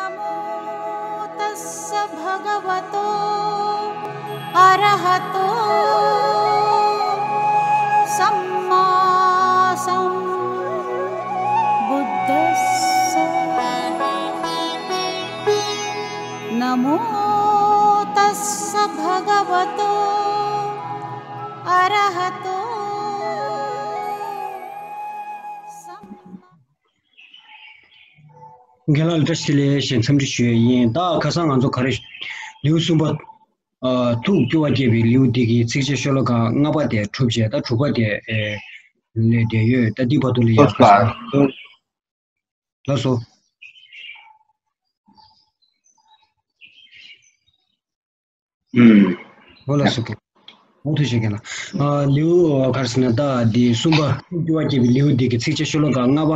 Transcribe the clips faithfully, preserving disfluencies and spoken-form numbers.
नमो तस्स भगवतो अरहतो सम्मा सम्बुद्धस्स। नमो तस्स भगवतो अरहतो सम्मा རྒན་ལགས་ལ་བཀྲ་ཤིས་བདེ་ལེགས་ཞེས་འཚམས་འདྲི་ཞུ་ཡས་ཡིན། ད་ཁ་སང་ང་ཚོ་ག་རེ་ལེའུ་གསུམ་པ། ཨ། ཐུགས་སྐྱོ་བ་སྐྱེད་པའི་ལེའུ་འདི་གི་ཚིགས་བཅད་ཤོ་ལོ་ཀ་ལྔ་པ་དེ་གྲུབ་བྱས། ད་དྲུག་པ་དེ་ཨེ་ལས་བསྡད་ཡོད། ད་འདི་བར་དུ་ལ་ཡ་ཁ་སང་ལགས་སོ། ཨུམ། འོ་ལགས་སོ། ཨོ་ཐུགས་རྗེ་ཆེ་རྒན་ལགས། ཨ། ལེའུ་ག་རེ་ཟེར་ན་ད་འདི་གསུམ་པ་སྐྱོ་བ་སྐྱེད་པའི་ལེའུ་འདི་གི་ཚིགས་བཅད་ཤོ་ལོ་ཀ་ལྔ་པ་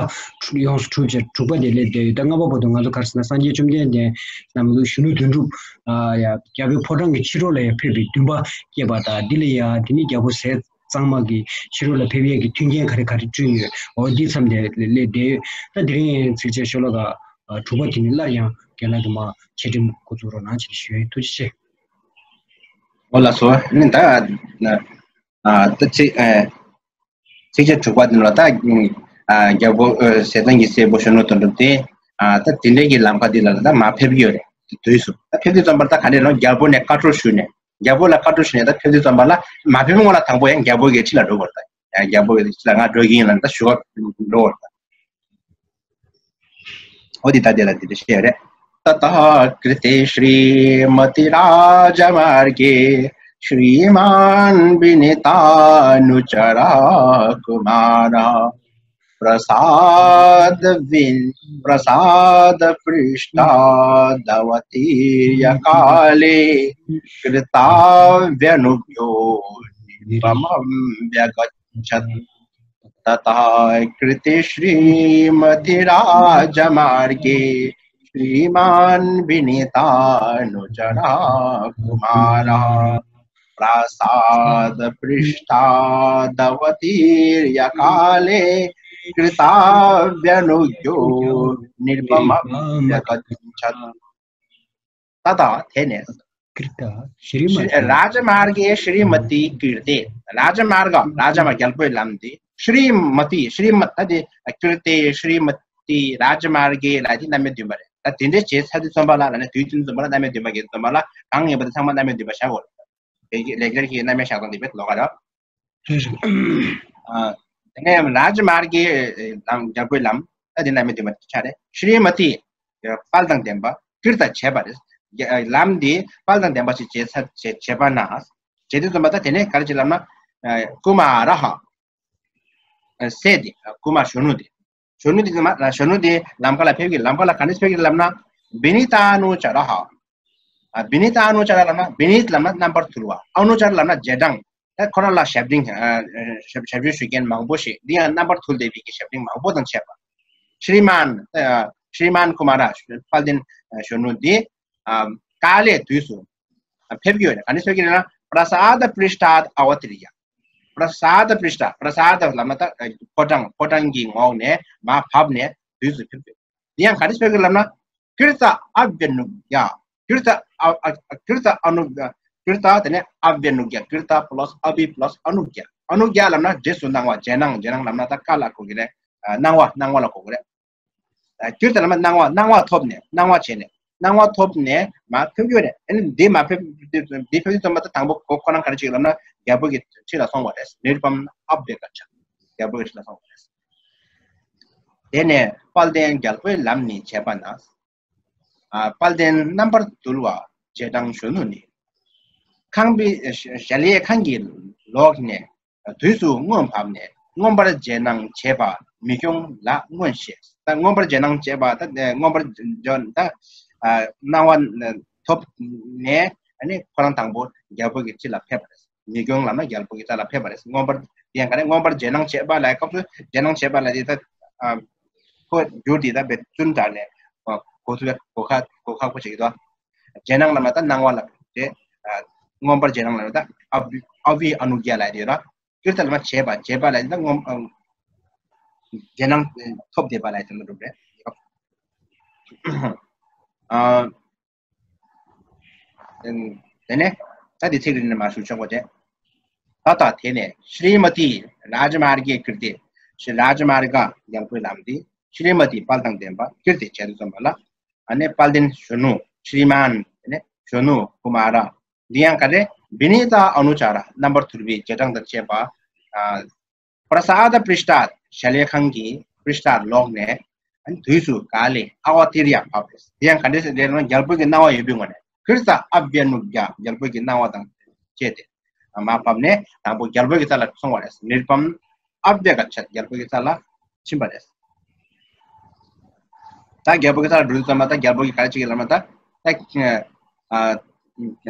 ཡོངས་སུ་གྲུབ་བྱས་དྲུག་པ་དེ་ལས་བསྡད་ཡོད། ད་ལྔ་པ་བར་དུ་ང་ཚོ་ག་རེ་ཟེར་ན་སངས་རྒྱས་བཅོམ་ལྡན་འདས་བསྣམས་པའི་གཞོན་ནུ་དོན་གྲུབ། ཨ། ཡ་རྒྱལ་པོའི་ཕོ་བྲང་གི་ཕྱི་རོལ་ལ་ཡ་ཕེབས་པའི་འདུན་པ་སྐྱེས་པ་དང་། འདི་ལ་ཡ་དེ་ནས་རྒྱལ་པོ་ཟས་གཙང་མ་གི་ཕྱི་རོལ་ལ་ཕེབས་ཡས་ཀྱི་མཐུན་རྐྱེན་ག་རེ་ག་རེ་བསྐྲུན་ཡོད། འོ་འདི་མཚམས་དེ་ལས་བསྡད་ཡོད། ད་དེ་རིང་ཚིགས་བཅད་ཤོ་ལོ་ཀ་ཨ། དྲུག་པ་དེ་ནི་སླར་ཡང་རྒན་ལགས་ཀྱིས་མར་འཆད་ཁྲིད་འགོ་འཛུགས་རོགས་གནང་ཞེས་ཞུ་ཡིན། ཐུགས་རྗེ་ཆེ། འོ་ལགས་སོ། ནི་ད་ཨ་ད་ཚིག་ཨ་ཚིགས་བཅད་དྲུག་པ་འདི་ལ་ད་ཨ་རྒྱལ་པོ་ཨ་ཟས་གཙང་གི་སྲས་པོ་གཞོན་ནུ་དོན་གྲུབ་དེ། ཨ་ད་དེ་འདྲའི་གི་ལམ་ཁ་འདི་ལ་ད་མར་ཕེབས་ཀྱི་ཡོད་རེད། དེ་དུས་སུ་ད་ཕེབས་དུས་ཙམ་པར་ད་ག་ནས་ལོ་རྒྱལ་པོ་ནས་བཀའ་འཁྲོལ་ཞུས་ནས། རྒྱལ་པོ་ལ་བཀའ་འཁྲོལ་ཞུས་ནས་ད་ཕེབས་དུས་ཙམ་པ་ལ་མ་ཕེབས་སྔོན་ལ་དང་པོ་ཡང་རྒྱལ་པོ་གི་ཁྲི་ལ་འགྲོ་དགོས་རེད། ད་ཡང་རྒྱལ་པོ་གི་ཁྲི་ལ་ང་འགྲོ་གི་ཡིན་ལབ་ནས་ད་ཞུ་བ་འགྲོ་དགོས་རེད། འོ་དེ་ད་དེ་ལ་དེ་འདྲ་བཤད་རེད། ततः कृते श्रीमति राजमार्गे श्रीमान् विनीतानुचरः कुमारः प्रसाद विन-, प्रसादपृष्ठादवतीर्य काले कृताव्यनुज्ञो निरुपमं व्यगच्छत्। ततः कृते श्रीमति राजमार्गे श्रीमान् विनीतानुचरः कुमारः प्रासादपृष्ठादवतीर्य काले कृताव्यनुज्ञो निरुपमं व्यगच्छत्। ततः དེ་ནས། ཀིརྟ། ཤྲི་མ་ཏི། རཱ་ཇ་མཱར་གེ་ཤྲི་མ་ཏི་ཀིརྟེ། རཱ་ཇ་མཱར་ག་རཱ་ཇ་མ་རྒྱལ་པོའི་ལམ་དེ། ཤྲི་མ་ཏི། ཤྲི་མ་ད་དེ་ཀིརྟེ་ཤྲི་མ་ཏི་རཱ་ཇ་མཱར་གེ་ལ་དེ་རྣམ་དབྱེ་བདུན་པ་རེད། ད་དེ་འདྲའི་བྱས་ཚར་དུས་ཙམ་པ་ལ་ལ་ནི་དུས་རྒྱུན་ཙམ་པ་ལ་རྣམ་དབྱེ་བདུན་པ་གི་ཙམ་པ་ལ་གང་ཡིན་པ་དེ་ཚང་མ་རྣམ་དབྱེ་བདུན་པ་བཞག་དགོས་རེད། དེ་གི་ལེགས་སྦྱར་གྱི་རྣམ་དབྱེ་བཞག་སྟངས་དེ་བས་ལོགས་ཀ་རེད། རེད་རེད། ཨ། དེ་ནས་རཱ་ཇ་མཱར་གེ་དང་རྒྱལ་པོའི་ལམ། ད་དེ་རྣམ་དབྱེ་བདུན་པ་ཆགས་རེད། ཤྲི་མ་ཏི། དཔལ་དང་ལྡན་པ། ཀིརྟ་བྱས་པ་རེད། ལམ་འདི་དཔལ་དང་ལྡན་པ་ཞིག་བྱས་ཚར་བྱས་བྱས་པ་ན། བྱས་དུས་ཙམ་པ་ད་དེ་ནས་ག་རེ་བྱེད་ལབ་ན། ཀུ་མ་ར་ཧ། སྲས་དེ་ཀུ་མ་གཞོན་ནུ་དེ། གཞོན་ནུ་དེ་ལམ་གཞོན་ནུ་དེ་ལམ་ཁ་ལ་ཕེབས་ཀྱི། ལམ་ཁ་ལ་ག་ནས་ཕེབས་ཀྱི་ལབ་ན། བི་ནི་ཏ་ཨ་ནུ་ཅ་ར་ཧ། ཨ། བི་ནི་ཏ་ཨ་ནུ་ཅ་ར་ལབ་ན། བི་ནི་ཏ་ལབ་ན་རྣམ་པར་དུལ་བ། ཨ་ནུ་ཅ་ར་ལབ་ན་རྗེས་འབྲང་། ད་ཁོ་རང་ལ་ཞབས་འབྲིང་། ཨ། ཞབས་ཞབས་ཞུ་ཞུ་མཁན་མང་པོ་ཞིག་འདི་ཡང་རྣམ་པར་དུལ་བསྡད་པའི་གི་ཞབས་འབྲིང་མང་པོ་དང་བཅས་པ། ཤྲི་མཱན། ཨ། ཤྲི་མཱན་ཀུ་མ་ར། དཔལ་ལྡན་གཞོན་ནུ་འདི། ཨ། ཀ་ལའི་དུས་སུ། ཨ། ཕེབས་ཀྱི་ཡོད་རེད། ག་ནས་ཕེབས་ཀྱི་རེད་ན། པྲ་སཱ་ད་པྲིཥྛཱད་ཨ་བ་ཏི་རི་ཡ། པྲ་སཱ་ད་པྲིཥྛཱ། པྲ་སཱ་ད་ལབ་ན་ད་ཕོ་བྲང་། ཕོ་བྲང་གི་ངོགས་ནས་མར་བབས་ནས་དུས་སུ་ཕེབས་ཀྱི་ཡོད། འདི་ཡང་ག་ནས་ཕེབས་ཀྱི་ལབ་ན། ཀིརྟ་ཨ་བྱ་ནུ་ཡ། ཀིརྟ་ཨ། ཨ། ཀིརྟ་ཨ་ནུ། ཀིརྟ་དེ་ནས་ཨ་བྱ་ནུ་ཡ། ཀིརྟ་པ་ལ་སི་ཨ་བྷི་པ་ལ་སི་ཨ་ནུ་ཡ། ཨ་ནུ་ཡ་ལབ་ན་རྗེས་སུ་གནང་བ། རྗེས་གནང་། རྗེས་གནང་ལབ་ན་ད་བཀའ་ལ་གོ་གི་རེད། ཨ། གནང་བ། གནང་བ་ལ་གོ་གི་རེད། ཨ། ཀིརྟ་ལབ་ན་གནང་བ། གནང་བ་ཐོབ་ནས་གནང་བ་བྱས་ནས། གནང་བ་ཐོབ་ནས་མར་ཕེབས་ཀྱི་ཡོད་རེད། ཨ་ནི་འདི་མར་ཕེབས། འདི་ཕེབས་དུས་ཙམ་པ་ད་དང་པོ་ཁོ་ཁོ་རང་ག་རེ་བྱེད་ཀྱི་ལབ་ན། རྒྱལ་པོ་གི་ཁྲི་ལ་སོང་བ་རེད། ནི་རུ་པམ་ཨ་བྷྱ་ག་ཆ། རྒྱལ་པོ་གི་ཁྲི་ལ་སོང་བ་རེད། དེ་ནས་དཔལ་ལྡན་རྒྱལ་པོའི་ལམ་ནི་བྱས་པ་ན། ཨ། དཔལ་ལྡན་རྣམ་པར་དུལ་བ་རྗེས་འབྲང་གཞོན་ནུ་ནི། ཁང་པའི་གཞལ་ཡས་ཁང་གི་ལོགས་ནས་དུས་སུ་སྔོན་བབས་ནས་མངོན་པར་རྗེས་གནང་བྱས་པ་མི་སྐྱོང་ལ་མངོན་ཤེས། ད་མངོན་པར་རྗེས་གནང་བྱས་པ། ད་མངོན་པར་འཇོན། ད་ཨ། གནང་བ་ཐོབ་ནས། ཨ་ནི་ཁོ་རང་དང་པོ་རྒྱལ་པོ་གི་ཁྲི་ལ་ཕེབས་པ་རེད། མི་སྐྱོང་ལབ་ན་རྒྱལ་པོ་གི་རྩ་ལ་ཕེབས་པ་རེད། མངོན་པར། དེ་ཡང་ག་རེ། མངོན་པར་རྗེས་གནང་བྱས་པ་ལབ་སྐབས་སུ་རྗེས་གནང་བྱས་པ་ལབ་དེ་ད། ཨ། ཁོ་འགྱུར་དེ་ད་བེད་བཙུན་དྲག་ནས་གོ་ཐུབ་གོ་ཁ་གོ་ཁག་པོ་བྱེད་ཀྱི་འདུག་རྗེས་གནང་ལབ་ན་ད་གནང་བ་ལ་རེད། ཨ། མངོན་པར་རྗེས་གནང་ལབ་ན་ད་ཨ་བྷི། ཨ་བྷི་ཨ་ནུ་ཡ་ལབ་དེ་ཡོད་ར། ཀིརྟ་ལབ་ན་བྱས་པ། བྱས་པ་ལབ་དེ་ད་མངོན། ཨ། རྗེས་གནང་ཐོབ་བསྡད་པ་ལབ་དེ་ལ་འགྲོ་རེད། ཨ། དེ་ནས་ད་དེ་ཚིག་རེ་ནས་མར་ཞུ་ཆོག་གོ་དེ། ད་ལྟ་དེ་ནས་ཤྲི་མ་ཏི་རཱ་ཇ་མར་གེ་ཀིརྟི། ཤྲི་རཱ་ཇ་མར་ག་རྒྱལ་པོའི་ལམ་འདི། ཤྲི་མ་ཏི་དཔལ་དང་ལྡན་པ་ཀིརྟི་བྱས་ཏེ་འཛོམས་པ་ལ། ཨ་ནི་དཔལ་ལྡན་གཞོན་ནུ་ཤྲི་མཱན། དེ་ནས་གཞོན་ནུ་ཀུ་མ་ར། འདི་ཡང་ག་རེ། བི་ནི་ཏ་ཨ་ནུ་ཅཱ་ར། རྣམ་པར་ཐུལ་བའི་རྗེས་འབྲང་དང་བཅས་པ། ཨ། པྲ་སཱ་ད་པྲིཥྚ། གཞལ་ཡས་ཁང་གི་པྲིཥྚ་ལོགས་ནས། ཨ་ནི་དུས་སུ་ག་ལས་ཨ་ཝ་ཏི་རི་ཡ་བབས་པས། དེ་ཡང་ག་འདྲ་ཟེར་ན་རྒྱལ་པོ་གི་སྣང་བ་ཡོད་པའི་ངོས་ནས། ཀིརྟ་ཨབ་ཡ་ནུ་བྱ། རྒྱལ་པོ་གི་སྣང་བ་དང་བཅས་ཏེ། མར་བབས་ནས་དང་པོ་རྒྱལ་པོ་གི་རྩ་ལ་སོང་བ་རེད། ནིར་བམ་ཨབ་ཡ་ག་ཆད། རྒྱལ་པོ་གི་རྩ་ལ་ཕྱིན་པ་རེད། ད་རྒྱལ་པོ་གི་རྩ་ལ་འགྲོ་དུས་ཙམ་པ། ད་རྒྱལ་པོ་གི་ག་རེ་བྱེད་ཀྱི་ལབ་ན། ད་ད་ཨ།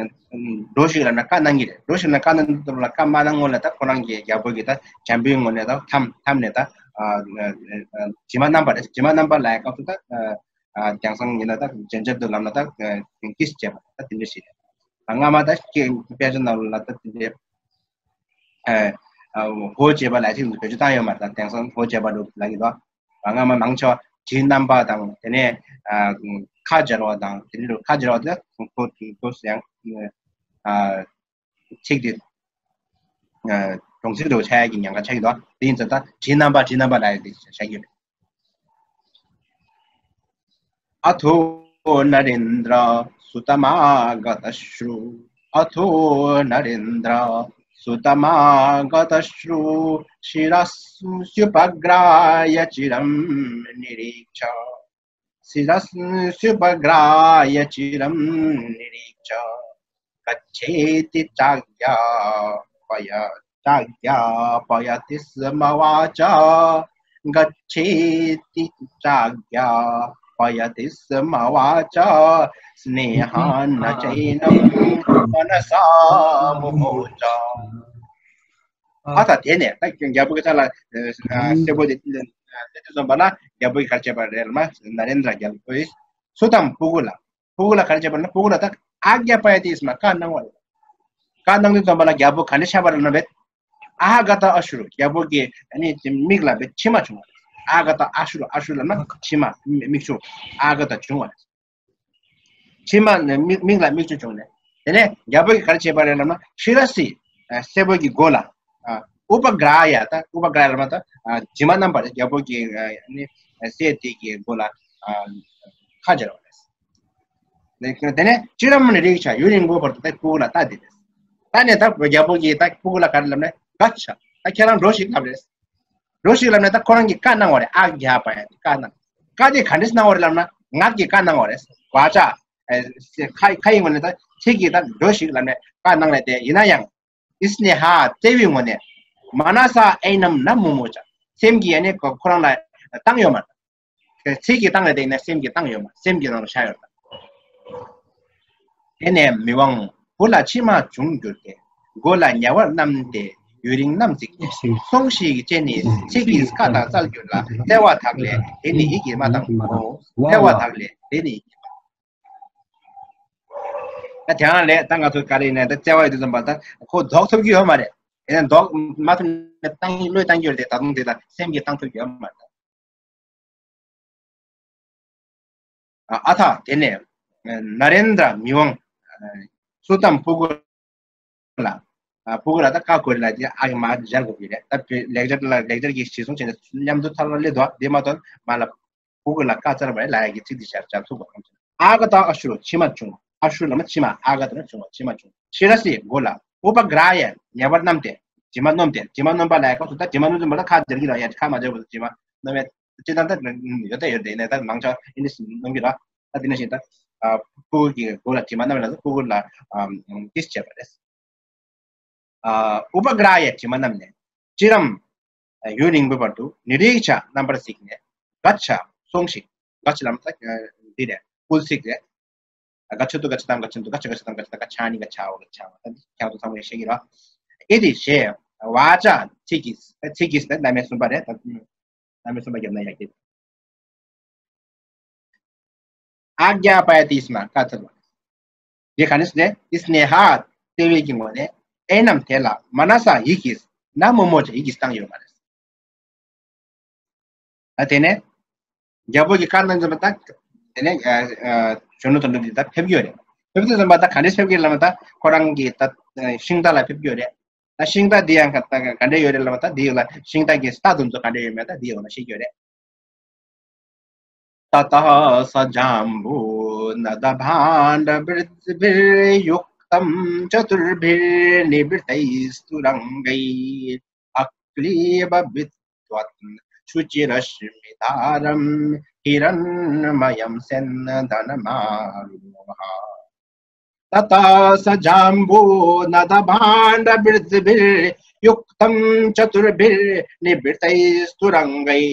འགྲོ་ཞིག་ལབ་ན་བཀའ་གནང་གི་རེད། འགྲོ་ཞིག་ལབ་ན་བཀའ་གནང་དུས་ཙམ་པ་ལ། བཀའ་མ་གནང་སྔོན་ལ་ད་ཁོ་རང་གི་རྒྱལ་པོ་གི་ད་བྱམས་པོའི་ངོས་ནས་ད་འཐམ་འཐམ་ནས། ད་ཨ་ཨ་ཨ་བྱེ་མ་རྣམ་པ་རེད། བྱེ་མ་རྣམ་པ་ལབ་ཡ་སྐབས་སུ་ད་ཨ་ཨ་དེང་སང་ཡིན་ན་ད་རྒྱན་ཆ་དུ་ལབ་ན་ད་ཨ་ཀིས་བྱས་པ་ད་དེ་འདྲ་ཞིག་རེད། ཨ་སྔ་མ་ད་སྐད་དཔེ་ཆ་ནང་ལ་ད་དེ་འདྲའི་ཨ་ཨ་སྒོ་འབྱེད་པ་ལབ་ཅིག་བེད་སྤྱོད་བཏང་ཡོད་མ་རེད། ད་དེང་སང་སྒོ་འབྱེད་པ་འགྲོ་ལབ་ཀྱི་འདུག་ང་མ་མང་ཆེ་བ་བྱེ་རྣམ་པ་དང་། དེ་ནས་ཨ་ཁ་སྦྱར་བ་དང་། དེ་ནས་ཁ་སྦྱར་བ་དེ་ཁོ་ཁོ་ཡང་ཨ་ཚིག་དེ་ཨ་གྲོང་ཚིག་འདྲ་བོ་ཆགས་ཡ་གི་ཉེན་ཁ་ཆགས་ཀྱི་འདུག་དེ་ཡིན་ཙང་ད་བྱེ་རྣམ་པ་བྱེ་རྣམ་པ་ལབ་ཡ་དེ་བྱ་རྒྱུ་རེད། अथो नरेन्द्र सुतमागतश्रु। अथो नरेन्द्र सुतमागतश्रु। शिरस्युपघ्राय चिरं निरीक्ष। शिरस्युपघ्राय चिरं निरीक्ष। गच्छेति चाज्ञापय चाज्ञापयति स्म वाच। गच्छेति चाज्ञापयति स्म वाच। स्नेहान्न चैनं मनसा मुमोच। ཨ་ད་དེ་ནས་ད་རྒྱལ་པོ་གི་ས་ལ་ཨ་སྲས་པོ་དེ་དེ་དེ་འཛོམས་པ་ལ་རྒྱལ་པོ་གིས་ག་རེ་བྱས་པ་རེད་ལབ་ན། ནཱ་རེནྡྲ་རྒྱལ་པོས་སུ་ཏམ་ཕྲུ་གུ་ལ། ཕྲུ་གུ་ལ་ག་རེ་བྱས་པ་ན། ཕྲུ་གུ་ལ་ད་ཨཱ་ཀྱ་པ་ཡ་ཏི་སྨ། བཀའ་གནང་བ་རེད། བཀའ་གནང་དུས་ཙམ་པ་ལ་རྒྱལ་པོ་ག་འདྲ་ཆགས་པ་རེད་ལབ་ན། ཨཱ་ག་ཏ་ཨ་ཤུ་རུ། རྒྱལ་པོ་གི་ཨ་ནི་མིག་ལ་བའི་མཆི་མ་བྱུང་བ་རེད། ཨཱ་ག་ཏ་ཨ་ཤུ་རུ། ཨ་ཤུ་རུ་ལབ་ན་མཆི་མ། མིག་ཆུ། ཨཱ་ག་ཏ་བྱུང་བ་རེད། མཆི་མ་ནི་མིག་མིག་ལ་མིག་ཆུ་བྱུང་ནས། དེ་ནས་རྒྱལ་པོ་གིས་ག་རེ་བྱས་པ་རེད་ལབ་ན། ཤི་ར་སི། ཨ་སྲས་པོ་གི་མགོ་ལ། ཨ་ཨུ་པ་གྲ་ཡ། ད་ཨུ་པ་གྲ་ཡ་ལབ་ན་ད་ཨ་བྱེ་མ་རྣམ་པ་རེད། རྒྱལ་པོ་གི་ཨ་ནི་སྲས་དེ་གི་མགོ་ལ་ཨ་ཁ་སྦྱར་བ་རེད། དེ་ནས་ཅི་རམ་ནི་རིག་ཆ། ཡུན་རིང་པོའི་བར་དུ་ད་ཕྲུ་གུ་ལ་ལྟ་དེ་རེད། ལྟ་ནས་ད་རྒྱལ་པོ་གིས་ད་ཕྲུ་གུ་ལ་ག་རེ་ལབ་ན། ག་ཆ། ད་ཁྱེད་རང་འགྲོ་ཞིག་ལབ་རེད། འགྲོ་ཞིག་ལབ་ནས་ད་ཁོ་རང་གིས་བཀའ་གནང་བ་རེད། ཨཱ་གྱ་པ་ཡ་བཀའ་གནང་། བཀའ་དེ་ག་འདྲས་གནང་བ་རེད་ལབ་ན། ངག་གིས་བཀའ་གནང་བ་རེད། བ་ཅ། ཨེ་ཁ་ཁ་ཡི་ངོས་ནས་ད་ཚིག་གིས་ད་འགྲོ་ཞིག་ལབ་ནས་བཀའ་གནང་རེད་དེ། ཡིན་ན་ཡང་། ཨི་སྣེ་ཧ། བརྩེ་བའི་ངོས་ནས། མ་ན་ས་ཨེ་ནམ་ན་མུ་མོ་ཅ། སེམས་ཀྱིས་ཨ་ནི་ཁོ་རང་ལ་བཏང་ཡོད་མ་རེད། ཚིག་གིས་བཏང་ཡོད་དེ་ཡིན་ན་སེམས་ཀྱིས་བཏང་ཡོད་མ། སེམས་ཀྱི་ནང་ལ་ཤར་ཡོད་པ། དེ་ནས་མི་དབང་བུ་ལ་མཆི་མ་བྱུང་གྱུར་ཏེ། མགོ་ལ་ཉེ་བར་བསྣམས་ཏེ་ཡུན་རིང་རྣམ་གཟིགས་ཏེ། སོང་ཞིག་ཅེས་ནི་ཚིག་གིས་བཀའ་དང་སྩལ་གྱུར་ལ། བརྩེ་བ་དག་ལས་དེ་ནི་ཡིད་ཀྱིས་མ་བཏང་ངོ་། བརྩེ་བ་དག་ལས་དེ་ནི་ཡིད་ཀྱིས་མ། ད་དེ་རང་ལས་ད་ང་ཚོ་ག་རེ་ཡིན་ན་ད་བརྩེ་བ་ཡོད་དུས་ཙམ་པ་ད་ཁོ་ལྡོག་ཐུབ་ཀྱི་ཡོད་མ་རེད། དེ་ནས་ལྡོག་མ་ཐུབ་ན་བཏང་བློས་བཏང་གི་ཡོད་རེད་དེ། ད་དུང་དེ་ལ་སེམས་ཀྱིས་བཏང་ཐུབ་ཀྱི་ཡོད་མ་རེད། ཨ་ཨ་ཐ། དེ་ནས་ནཱ་རེནྡྲ་མི་དབང་སུ་ཏམ་ཕྲུ་གུ་ལ། ཨ་ཕྲུ་གུ་ལ་ད་བཀའ་བསྒོ་རེད་ལབ་དེ་ཨ་ཡིག་མ་སྦྱར་དགོས་ཀྱི་རེད། ད་ལེགས་སྦྱར་ལ་ལེགས་སྦྱར་གྱི་གཞིར་བཟུང་བྱས་ནས་མཉམ་དུ་ཐལ་བ་སླེབས་འདུག་དེ་མ་གཏོགས་མ་ལ་ཕྲུ་གུ་ལ་བཀའ་སྩལ་བ་རེད་ལབ་ཡ་གི་ཚིག་འདི་སྦྱར་སྦྱར་ཐུབ་པ་གང་བྱུང་། ཨཱ་ག་ཏ་ཨ་ཤུ་རུ། མཆི་མ་བྱུང་། ཨ་ཤུ་རུ་ལབ་ན་མཆི་མ། ཨཱ་ག་ཏ་ན་བྱུང་བ། མཆི་མ་བྱུང་། ཤི་ར་སི། མགོ་ལ། ཨུ་པ་གྲ་ཡ། ཉེ་བར་བསྣམས་ཏེ། བྱེ་མ་བསྣམས་ཏེ། བྱེ་མ་བསྣམས་པ་ལབ་ཡ་སྐབས་སུ་ད་བྱེ་མ་བསྣམས་ཙམ་པ་ལ་ཁ་སྦྱར་གྱི་རེད། ཡ་ཁ་མ་སྦྱར་བར་དུ་བྱེ་མ་བསྣམས་ཡ། སྤྱིར་བཏང་ད་ཡོད་ད་ཡོད་དེ་ཡིན་ནའི་ད་མང་ཆེ་བ་ཨིན་ལིཤ་ནང་གི་ར། ད་དེ་ནང་བཞིན་ད་ཕྲུ་གུ་གི་མགོ་ལ་བྱེ་མ་བསྣམས་ལ་ཕྲུ་གུ་ལ་ཀིས་བྱས་པ་རེད། ཨུ་པ་གྲ་ཡ། བྱེ་མ་བསྣམས་ནས། ཅི་རམ། ཡུན་རིང་པོའི་བར་དུ། ནི་རིག་ཆ། རྣམ་པར་གཟིགས་ནས། ག་ཆ། སོང་ཞིག་ག་ཆ་ལབ་ན་ད་འདི་རེད། སྐུལ་ཚིག་རེད། ག་ཆ་དུ་ག་ཆ་དང་ག་ཆ་དུ་ག་ཆ་ག་ཆ་དང་ག་ཆ་དང་ག་ཆ་ནི་ག་ཆ་འོ་ག་ཆ་འོ་ད་འདི་ཁྱེད་ཚོ་ཚང་མས་ཤེས་ཀྱི་རེད། ཨེ་དེ་ཞེས་བ་ཅ། ཚིག་གིས་ཚིག་གིས་ནི་རྣམ་དབྱེ་གསུམ་པ་རེད། ད་རྣམ་དབྱེ་གསུམ་པ་བརྒྱབ་ན་ཡག་གི། ཨཱ་གྱ་པ་ཡ་ཏི་སྨ། བཀའ་སྩལ་བ། འདི་ག་ནི་སེ་ཨི་སྣེ་ཧ། བརྩེ་བའི་གི་ངོས་ནས། ཨེ་ནམ་དེ་ལ། མ་ན་ས་ཡིད་ཀྱིས། ན་མུ་མོ་ཅ། ཡིད་ཀྱིས་བཏང་ཡོད་མ་རེད། ད་དེ་ནས་རྒྱལ་པོ་གི་བཀའ་གནང་ཙམ་པ་ད་ དེ་ནས་གཞོན་ནུ་དོན་གྲུབ་འདི་ད་ཕེབས་ཀྱི་ཡོད་རེད། ཕེབས་དུས་ཙམ་པ་ད་ག་འདྲས་ཕེབས་ཀྱི་ལབ་ན་ད་ཁོ་རང་གི་ད་ཤིང་རྟ་ལ་ཕེབས་ཀྱི་ཡོད་རེད། ད་ཤིང་རྟ་འདི་ཡང་ག་ད་ག་འདྲས་ཡོད་རེད་ལབ་ན་ད་འདི་ཡོད་ལ་ཤིང་རྟ་གི་རྟ་དེ་ཚོ་ག་འདྲས་ཡོད་མེད་ད་འདི་ཡོད་ལ་ཤེས་ཀྱི་ཡོད་རེད། ततः स जाम्बूनदभाण्डवृद्धिभिर्युक्तं चतुर्भिर्निभृतैस्तुरङ्गैः अक्लीबविद्वत् शुचिरश्मिधारं हिरण्मयं स्यन्दनमारुरोह। ततः स जाम्बूनदभाण्डवृद्धिभिर्युक्तं चतुर्भिर्निभृतैस्तुरङ्गैः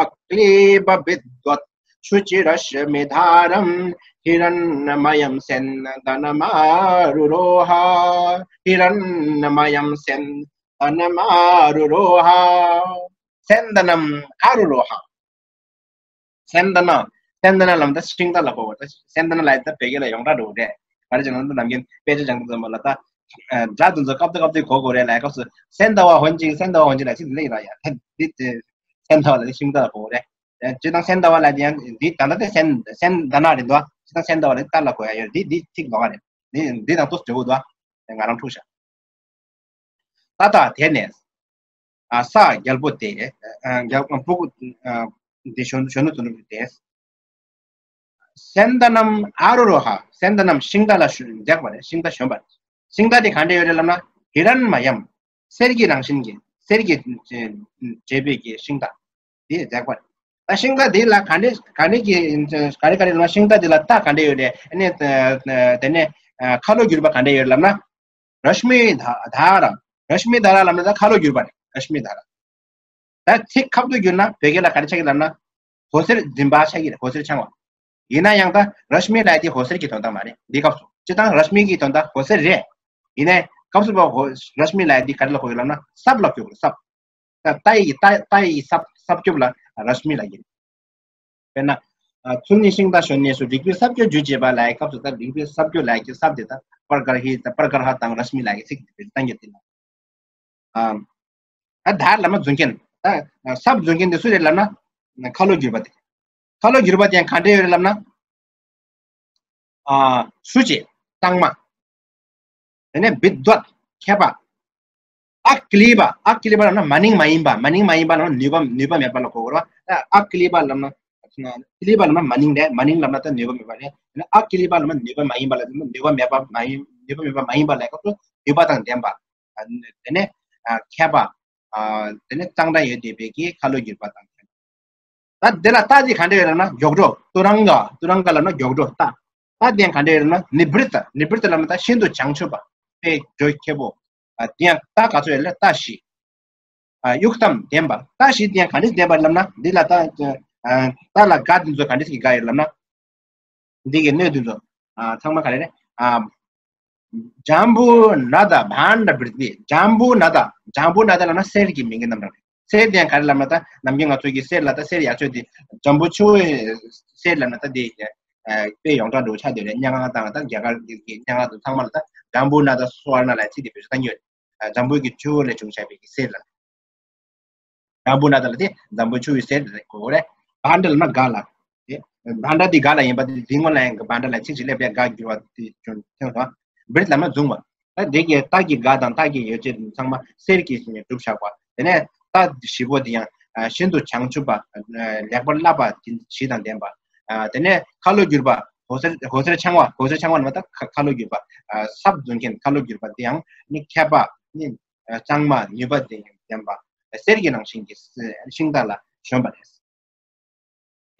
अक्लीबविद्वत् शुचिरश्मिधारं हिरण्मयं स्यन्दनमारुरोह। हिरण्मयं स्यन्दनमारुरोह। स्यन्दनमारुरोह। སེན་ད་ན། སེན་ད་ན་ལབ་ན་ཤིང་རྟ་ལ་གོ་བ་ད། སེན་ད་ན་ལབ་ད་བོད་སྐད་ལ་ཡོངས་གྲགས་འགྲོ་གི་རེད། ག་རེ་བྱས་ན་ད་ནམ་རྒྱུན་དཔེ་ཆ་སྦྱང་དུས་ཙམ་པ་ལ་ད། སྒྲ་དེ་ཚོ་སྐབས་དེ་སྐབས་དེ་གོ་དགོས་རེད་ལབ་སྐབས་སུ་སེན་ད་བ་ཧོན་ཅིག་སེན་ད་བ་ཧོན་ཅིག་ལབ་ཅིག་ལབ་ཡིན་ར་ཡ། ད་འདི་དེ་སེན་ད་བ་ལབ་ཤིང་རྟ་ལ་གོ་བ་རེད། སྤྱིར་བཏང་སེན་ད་བ་ལབ་དེ་ཡང་འདི་ད་ལྟ་དེ་སེན་སེན་ད་ན་རེད་འདུག་སྤྱིར་བཏང་སེན་ད་བ་ལབ་རྟ་ལ་གོ་ཡ་ཡོད་རེད། འདི་འདི་ཐིག་ལོག་རེད། འདི་འདི་དང་ཏོག་ཙམ་འབྲེལ་བ་འདུག་ང་རང་འཁྲུག་ཤག་ད་ལྟ་དེ་ནས། ཨ་ས་རྒྱལ་པོ་དེ། ཨ་རྒྱལ་པོ་ཨ་འདི་གཞོན་གཞོན་ནུ་དོན་གྲུབ་དེ། སེན་ད་ནམ་ཨ་རུ་རོ་ཧ། སེན་ད་ནམ་ཤིང་རྟ་ལ་ཞོན་འཇགས་པ་རེད། ཤིང་རྟ་ཞོན་པ་རེད། ཤིང་རྟ་དེ་ག་འདྲ་ཡོད་རེད་ལབ་ན་ཧི་རན་མ་ཡམ། གསེར་གྱི་རང་བཞིན་གྱི་གསེར་གྱི་བྱས་པའི་གི་ཤིང་རྟ་དེ་འཇགས་པ་རེད། ད་ཤིང་རྟ་དེ་ལ་ག་འདྲ་ག་འདྲ་གི་ག་རེ་ག་རེ་ལབ་ན་ཤིང་རྟ་དེ་ལ་རྟ་ག་འདྲ་ཡོད་རེད། ཨ་ནི་དེ་ནས་ཁ་ལོ་བསྒྱུར་བ་ག་འདྲ་ཡོད་རེད་ལབ་ན། རཤ་མི་དྷ་ར། རཤ་མི་དྷ་ར་ལབ་ན་ད་ཁ་ལོ་བསྒྱུར་བ་རེད། རཤ་མི་དྷ་ར། ད་ཚིག་ཁ་ཐུག་བསྒྱུར་ན་བོད་སྐད་ལ་ག་རེ་ཆགས་ཀྱི་ལབ་ན། འོད་ཟེར་འཛིན་པ་ཆགས་ཀྱི་རེད། འོད་ཟེར་འཆང་བ། ཡིན་ན་ཡང་ད་རཤ་མི་ལབ་ཡ་དེ་འོད་ཟེར་གྱི་དོན་དག་མ་རེད། འདི་སྐབས་སུ་སྤྱིར་བཏང་རཤ་མི་གི་དོན་དག་འོད་ཟེར་རེད། ཡིན་ནའི་སྐབས་སུ་བབ་རཤ་མི་ལབ་ཡ་དེ་ག་རེ་ལ་གོ་གི་ལབ་ན་སྲབ་ལ་གོ་གི་རེད། སྲབ། ད་རྟ་ཡི་རྟ་རྟ་ཡི་སྲབ་སྲབ་སྐྱོབ་ལ་རཤ་མི་ལབ་ཀྱི་རེད། དཔེར་ན། ཚུལ་ནི་ཤིང་རྟ་ཞོན་ནས་སུ། རིག་པའི་སྲབ་སྐྱོབ་རྒྱུ་བྱེད་པ་ལབ་ཡའི་སྐབས་སུ་ད་རིག་པའི་སྲབ་སྐྱོབ་ལབ་ཀྱི་སྲབ་དེ་ད་པར་གར་ཧི་ད་པར་གར་ཧ་དང་རཤ་མི་ལབ་ཀྱི་ཚིག་དེ་བཏང་རྒྱུ་དེ་ལ། ཨ་ད་ལབ་ན་རྫུན་མཁན། ད་སྲབ་རྫུན་མཁན་དེ་སུ་རེད་ལབ་ན། ཁ་ལོ་བསྒྱུར་པ་དེ། ཁ་ལོ་བསྒྱུར་པ་དེ་ཡང་ག་འདྲ་ཡོད་རེད་ལབ་ན། ཨ་སུ་ཅི། གཙང་མ། དེ་ནས་བིད་དྭཱད། མཁས་པ། ཨ་ཀི་ལི་པ། ཨ་ཀི་ལི་པ་ལབ་ན་མ་ནིང་མ་ཡིན་པ། མ་ནིང་མ་ཡིན་པ་ལབ་ན་ནུས་པ་ནུས་པ་མེད་པ་ལ་གོ་དགོས་རེད་བ། ཨ་ཀི་ལི་པ་ལབ་ན། ཀི་ལི་པ་ལབ་ན་མ་ནིང་རེད། མ་ནིང་ལབ་ན་ད་ནུས་པ་མེད་པ་རེད། ཨ་ཀི་ལི་པ་ལབ་ན་ནུས་པ་མ་ཡིན་པ་ལ་ནུས་པ་མེད་པ་མ་ཡིན་ནུས་པ་མེད་པ་མ་ཡིན་པ་ལ་གོ་ནུས་པ་དང་ལྡན་པ། དེ་ནས་མཁས་པ། དེ་ནས་གཙང་སྦྲ་ཡོད་བསྡད་པའི་གི་ཁ་ལོ་བསྒྱུར་པ་དང་། ད་དེ་ལ་རྟགས་དེ་ག་འདྲ་ཡོད་ལབ་ན་མགྱོགས་འགྲོ། ཏུ་རང་ག། ཏུ་རང་ག་ལབ་ན་མགྱོགས་འགྲོ་རྟགས། རྟགས་དེ་ཡང་ག་འདྲ་ཡོད་ལབ་ན་ནི་བྲིད་ད། ནི་བྲིད་ད་ལབ་ན་ད་ཤིན་ཏུ་བྱང་ཆུབ་པ། དཔེ་འགྲོ་ཁེ་པོ། དེ་ཡང་རྟགས་ག་ཚོད་ཡོད་ལ་རྟགས་བཞི། ཡུག་ཏམ་ལྡན་པ། རྟགས་བཞི་དེ་ཡང་ག་འདྲ་ལྡན་པ་ལབ་ན་འདི་ལ་ད་རྟགས་ལ་ག་དེ་ཚོ་ག་འདྲ་ཞིག་ག་ཡོད་ལབ་ན། འདི་གི་སྣོད་འདི་ཚོ། ཨ་ཚང་མ་ག་རེ་རེད། ཨ་ཇམ་བུ་ན་དྷ་བྷཱན་ཏ་བྲིད་བྷི། ཇམ་བུ་ན་དྷ། ཇམ་བུ་ན་དྷ་ལབ་ན་གསེར་གྱི་མིང་གི་རྣམ་གྲངས་རེད། གསེར་དེ་ཡང་ག་རེ་ལབ་ན་ད་ནམ་རྒྱུན་ང་ཚོ་གི་གསེར་ལ་ད་གསེར་ཡག་ཤོས་དེ་འཛམ་བུ་ཆུ་བོའི་གསེར་ལབ་ན་ད་དེ་དཔེ་ཡོངས་གྲགས་འདྲ་བོ་ཆགས་བསྡད་རེད། སྙན་ངག་དང་ད་རྒྱ་གར་གྱི་སྙན་ངག་དང་ཚང་མ་ལ་ད་ཇམ་བུ་ན་དྷ་སུ་ཝར་ན་ལབ་ཚིག་དེ་བེད་སྤྱོད་བཏང་གི་ཡོད་རེད། འཛམ་བུ་གི་ཆུ་བོ་ལས་བྱུང་བཞག་པའི་གི་གསེར་ལ། ཇམ་བུ་ན་དྷ་ལ་དེ་འཛམ་བུ་ཆུ་བོའི་གསེར་རེད་གོ་རེད། བྷཱན་ཏ་ལབ་ན་ག་ལ། དེ་བྷཱན་ཏ་དེ་ག་ལ་ཡིན་པ་དེ་འདི་སྔོན་ལ་ཡང་བྷཱན་ཏ་ལ་ཚིག་ཅིག་སླེབས་པས་ག་བསྒྱུར་བ་དེ་བྱུང་ཐེངས་དང་། བྲིད་ལབ་ན་བཟུང་བ། ད་དེ་གའི་རྟགས་ཀྱི་ག་དང་རྟགས་ཀྱི་ཡོ་བྱད་ཚང་མ་གསེར་གྱིས་གྲུབ་བཞག་པ། དེ་ནས་རྟགས་བཞི་པོ་དེ་ཡང་ཤིན་ཏུ་བྱང་ཆུབ་པ། ལེགས་པར་བསླབ་པ་དེ་བཞི་དང་ལྡན་པ། དེ་ནས་ཁ་ལོ་བསྒྱུར་པ། འོད་ཟེར་འོད་ཟེར་འཆང་བ། འོད་ཟེར་འཆང་བ་ནི་མ་ད་ཁ་ལོ་བསྒྱུར་པ། སྲབ་རྫུན་མཁན་ཁ་ལོ་བསྒྱུར་པ་དེ་ཡང་ནི་མཁས་པ་ནི། གཙང་མ་ནུས་པ་དེ་ལྡན་པ། གསེར་གྱི་རང་བཞིན་གྱི་ཤིང་རྟ་ལ་ཞོན་པ་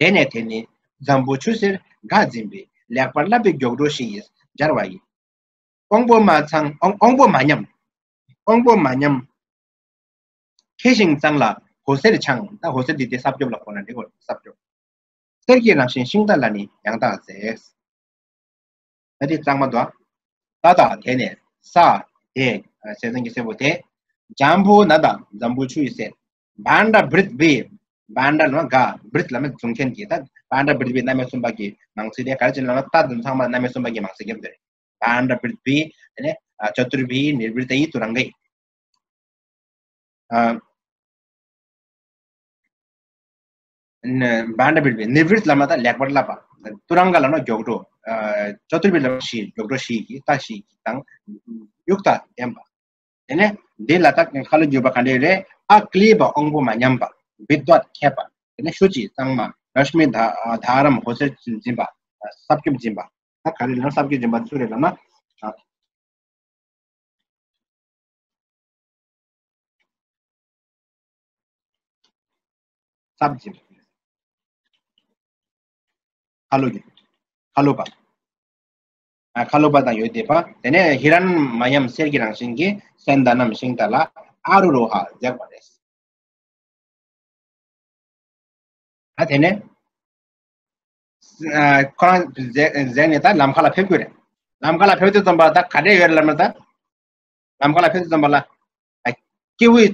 རེད། དེ་ནས་དེ་ནི་འཛམ་བུ་ཆུ་གསེར་འགག་འཛིན་པའི་ལེགས་པར་བསླབ་པའི་མགྱོགས་འགྲོ་བཞི་ཡིས་སྦྱར་བ་ཡིན། དབང་པོ་མ་ཚང་དབང་དབང་པོ་མ་ཉམས། དབང་པོ་མ་ཉམས། མཁས་ཤིང་གཙང་ལ་འོད་ཟེར་འཆང་། ད་འོད་ཟེར་འདི་དེ་སྲབ་སྐྱོབ་ལ་གོ་ན་འགྲིག་གོ། སྲབ་སྐྱོབ། གསེར་གྱི་རང་བཞིན་ཤིང་རྟ་ལ་ནི་ཡང་དག་མཛེས། ད་འདི་གཙང་མ་འདུག་ད་ད་དེ་ནས་ས་དེ་ཟས་གཙང་གི་སྲས་པོ་དེ། ཇམ་བུ་ན་དྷ་འཛམ་བུ་ཆུ་ཡི་གསེར། བྷཱན་ཏ་བྲིད་བྷི། བྷཱན་ཏ་ལབ་ན་ག་བྲིད་ལབ་ན་བཟུང་མཁན་གྱི་ད་བྷཱན་ཏ་བྲིད་བྷི་རྣམ་དབྱེ་གསུམ་པ་གི་མང་ཚིག་དེ་ག་རེ་བྱས་ན་ལབ་ན་རྟགས་དེ་ཚང་མ་རྣམ་དབྱེ་གསུམ་པ་གི་མང་ཚིག་རྒྱབ་འདིར། བྷཱན་ཏ་བྲིད་བྷི། དེ་ནས་ཨ་ཅ་ཏུར་བྷི་ནི་བྲིད་ཏ་ཡི་ཏུ་རང་གི། ཨ་ནི་བྷཱན་ཏ་བྲིད་བྷི། ནི་བྲིད་ལབ་ན་ད་ལེགས་པར་བསླབ་པ། ཏུ་རང་ག་ལབ་ན་མགྱོགས་འགྲོ། ཨ་ཅ་ཏུར་བྷི་ལབ་ན་བཞི། མགྱོགས་འགྲོ་བཞི་གི་རྟ་བཞི་གི་དང་ཡུག་ཏ་ལྡན་པ། དེ་ནས་འདི་ལ་ད་ཁ་ལོ་བསྒྱུར་བ་ག་འདྲ་རེད། ཨ་ཀླི་པ་དབང་པོ་མ་ཉམས་པ། བི་དྭད་མཁས་པ། དེ་ནས་ཤུ་ཅི་གཙང་མ། རཤ་མི་དྷ་རམ་ཧོ་སེར་འཛིན་པ། སྲབ་སྐྱེམས་འཛིན་པ། ད་ག་རེ་ལབ་ན་སྲབ་སྐྱེམས་འཛིན་པ་སུ་རེད་ལབ་ན། སྲབ་འཛིན་པ། ཁ་ལོ་གི། ཁ་ལོ་པ། ཨ་ཁ་ལོ་པ་དང་ཡོད་བསྡད་པ། དེ་ནས་ཧི་རན་མ་ཡམ་གསེར་གྱི་རང་བཞིན་གྱི་སན་ད་ནམ་ཤིང་རྟ་ལ་ཨ་རུ་རོ་ཧ་འཛེགས་པ་རེད། ཨ་དེ་ནས་ཨ་ཁོ་རང་འཛེགས་འཛེགས་ནས་ད་ལམ་ཁ་ལ་ཕེབས་དགོས་རེད། ལམ་ཁ་ལ་ཕེབས་དུས་ཙམ་པ་ད་ག་འདྲས་ཡོད་རེད་ལབ་ན་ད། ལམ་ཁ་ལ་ཕེབས་དུས་ཙམ་པ་ལ། ཨ་སྐྱེ་བོའི་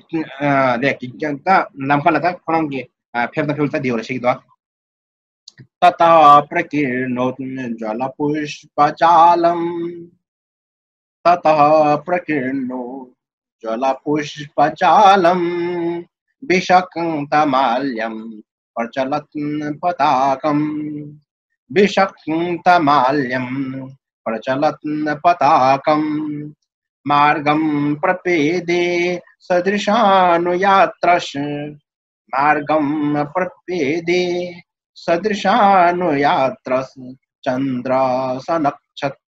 ཨ་ལས་ཀྱི་ཀྱང་ད་ལམ་ཁ་ལ་ད་ཁོ་རང་གི་ཨ་ཕེབས་དང་ཕེབས་ད་འདི་ཡོད་རེད་ཤེས་ཀྱི་འདུག ततः प्रकीर्णोज्ज्वलपुष्पजालम्। ततः प्रकीर्णोज्ज्वलपुष्पजालम्। विषक्तमाल्यं प्रचलत्पताकम्। विषक्तमाल्यं प्रचलत्पताकम्। मार्गं प्रपेदे सदृशानुयात्रस्। मार्गं प्रपेदे सदृशानुयात्रस्। चन्द्रसनक्षत्